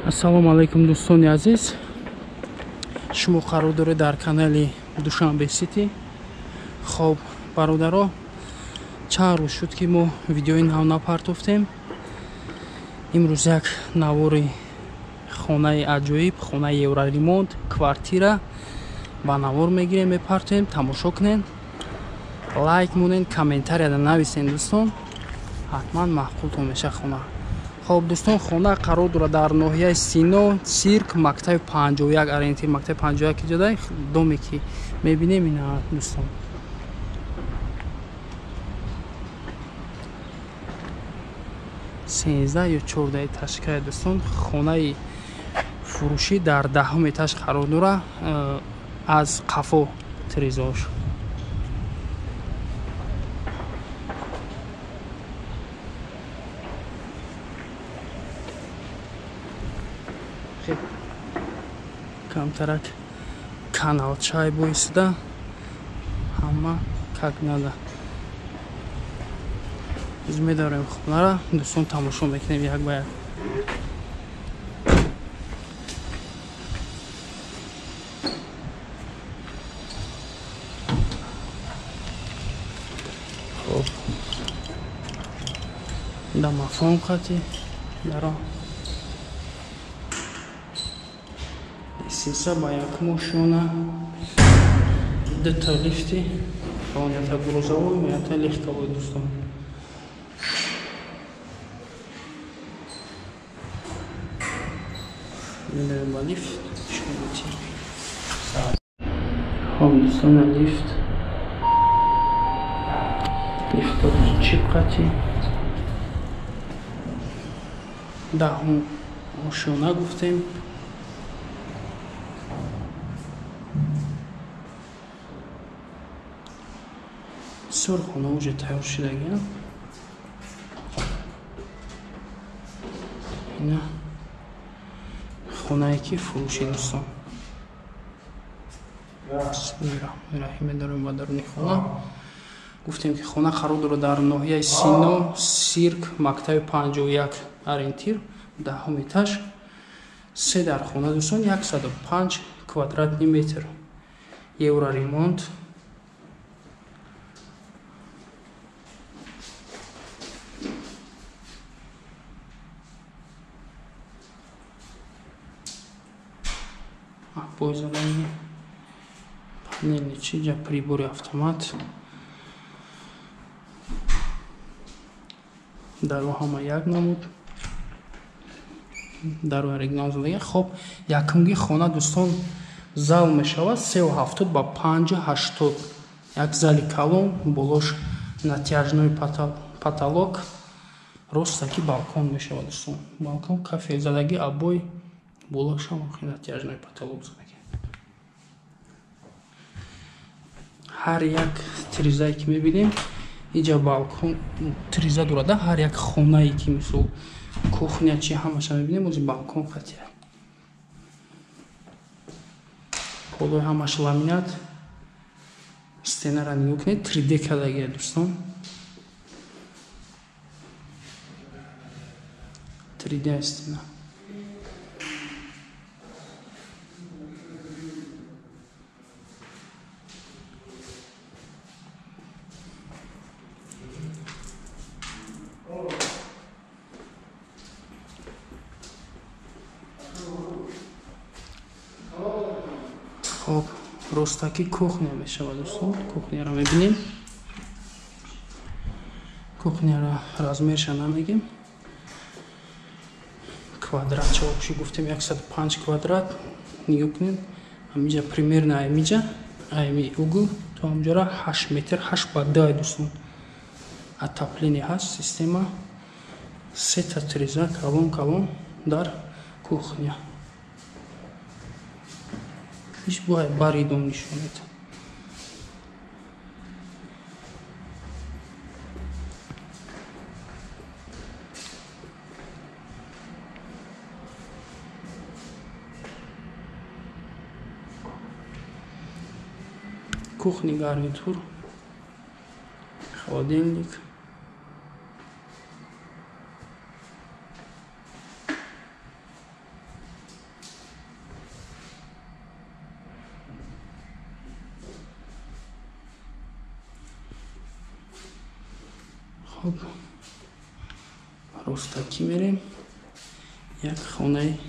Ассалому алайкум, дӯстони азиз. Шумо қарор доред дар канали Душанбе Сити. Хоб, бародаро, чанд рӯз шуд, ки мо видеои нав напартофтем. Имрӯз як навори хонаи аҷоиб, хонаи евроремонт, квартира ба навор мегирем, мепартоем, тамошо кунед, лайк монед, комментарияда нависен, дӯстон. Ҳатман маъқултон меша хона. Хоб, дӯстон, хона қарор дорад дар ноҳияи Сино, Цирк, мактаби 51, ориентир мактаби 51 иҷода, доме ки мебинем ина, дӯстон. 13 ё 14 этажкая, дӯстон. Хонаи фурӯшӣ дар 10-ум этаж қарор дорад, аз қафо тирезаош. Камтарак каналчай боисида, ҳама как надо. Биз медорем хонара, дӯстон, тамошо мекунем як ба як. Хоб, домофон қати даро сиса ба як мошона, дута лифти, ята грузовой, ята легковой, дӯстон. Медарем ба лифт, шумо. Хоб, дӯстон, лифт, лифто чип қати, 10-ум ошёна гуфтем. Бисёр хона уже тайёр шудагиам. Ина хонае ки фурӯши, дӯстон. Бисмиллоҳи раҳмони раҳим. Медорем ба даруни хона. Гуфтем, ки хона қарор дорад дар ноҳияи Сино, Сирк, мактаби 51, ориентир 10-ум этаж, се дар хона, дӯстон, 105 квадратный метр, евроремонт. Пользование панельный, чиҷа прибори автомат, даро ҳама як намуд, даро оригинал задага. Хоб, якумги хона, дӯстон, зал мешавад 3,70 ба 5,80, як зали калон, болош натяжной потолок, ростаки балкон мешавад, дӯстон. Балкон кафел задаги, обои болошам натяжной потолок задаги. Ҳар як тирезае ки мебинем, иҷа балкон тиреза дорада. Ҳар як хонае ки, мисол, кухня чи, ҳамаша мебинем, ози балкон қатия. Полои ҳамаш ламинат. Стенара нигоҳ кунед, 3D кардагия, дӯстон, 3D стена. Хоб, ростаки кухня мешавад, дӯстон. Кухняро мебинем. Кухняро размерша намегем, квадрат чаобши гуфтем 105 квадрат. Нигоҳ кунед, ҳамиҷа примерно, аймиҷа, айми угл то ҳамҷора 8 метр, 8 ба 2, дӯстон. Отопление ҳаст, система, сета тиреза калон калон дар кухня. Иш бояд бари дом нишон медиҳад. Кухни гарнитур, холодильник. Хоб, ростакӣ мерем як хонаи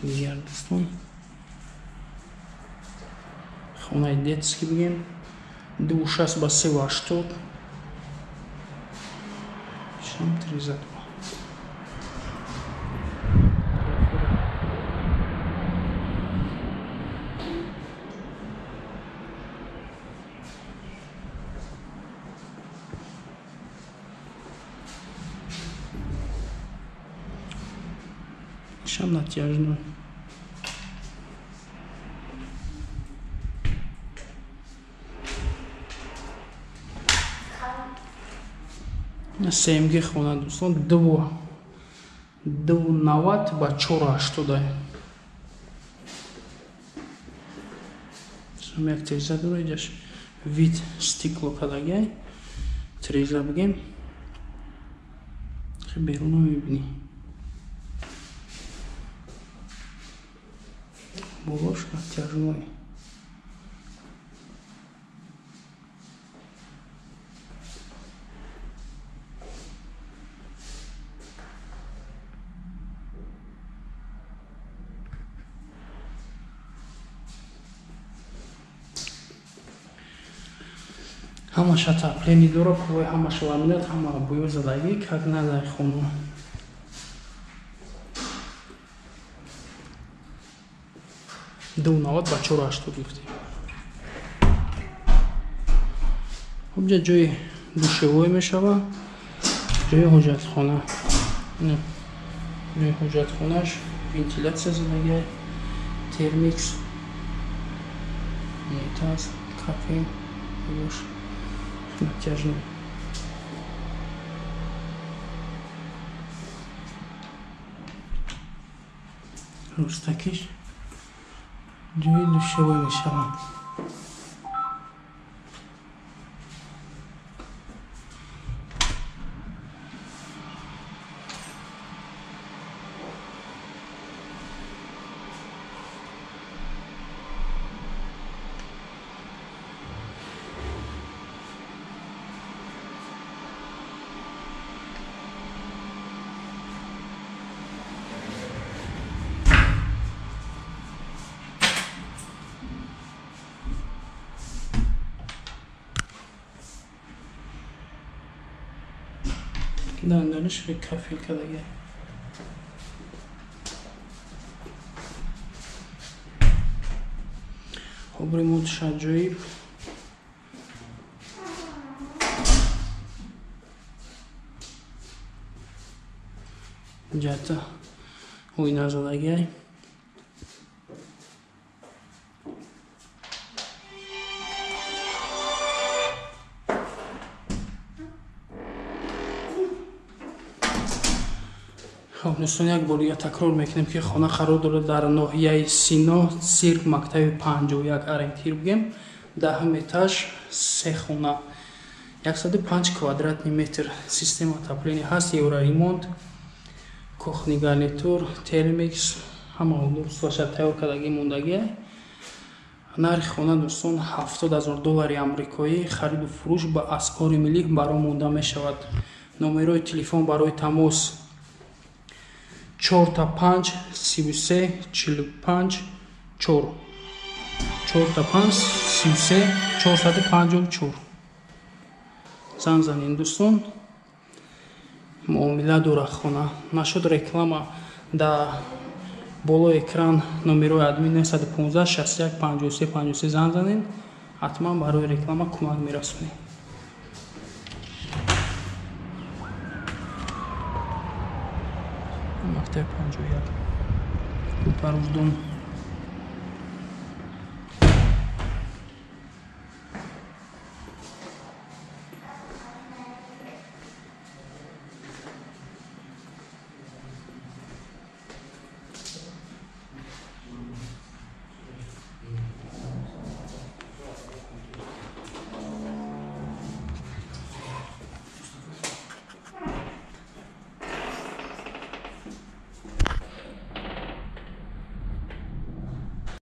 дигар дӯстон, хонаи детский бигем, 2,60 ба 3,80, шам триза. Шам натяжной. Семги хона дӯстон, 2,90 ба 4,80. Сам як треза дора, иҷаш вид стекло кадагай. Треза бигем. Беруна мебинӣ. Болош натяжной. Ҳамаша отопление дора, полои ҳамаша ламинат, ҳама буё задагӣ, как надо хона. 2,90 ба 4,80 гуфтем. Хуб, ҷои душевой мешава, ҷои ҳоҷатхона. Ҷои ҳоҷатхонаш вентилятсия задагӣ, термикс, унитаз, кафе, бош натяжной. Ростакиш ҷои душевой мешавад. Данданиш кафел кадага. Хоб, ремонтш аҷоиб. Ҷата оина задагай. Хоб дӯстон, як бор дига такрор мекунем, ки хона қарор дорад дар ноҳияи Сино, цирк, мактаби 51 ориентир бигем, 10 этаж, се хона, 105 квадратный метр, система отопления ҳаст, евроремонт, кухни гарнитур, термикс, ҳама удобствоша тайёр кардагӣ мондагӣ. Нархи хона дӯстон 70,000 доллари амрикоӣ, хариду фурӯш ба асъори миллӣ баро монда мешавад. Номерои телефон барои тамос 4 5 33 45 4, 4 5 33 454. Занг занед дӯстон, муомила дорад хона. Нашуд реклама дар болои экран номерои админ 915 61 53 53 занг занед, ҳатман барои реклама кӯмак мерасонем. Мактаби 51 Рӯпарӯждон.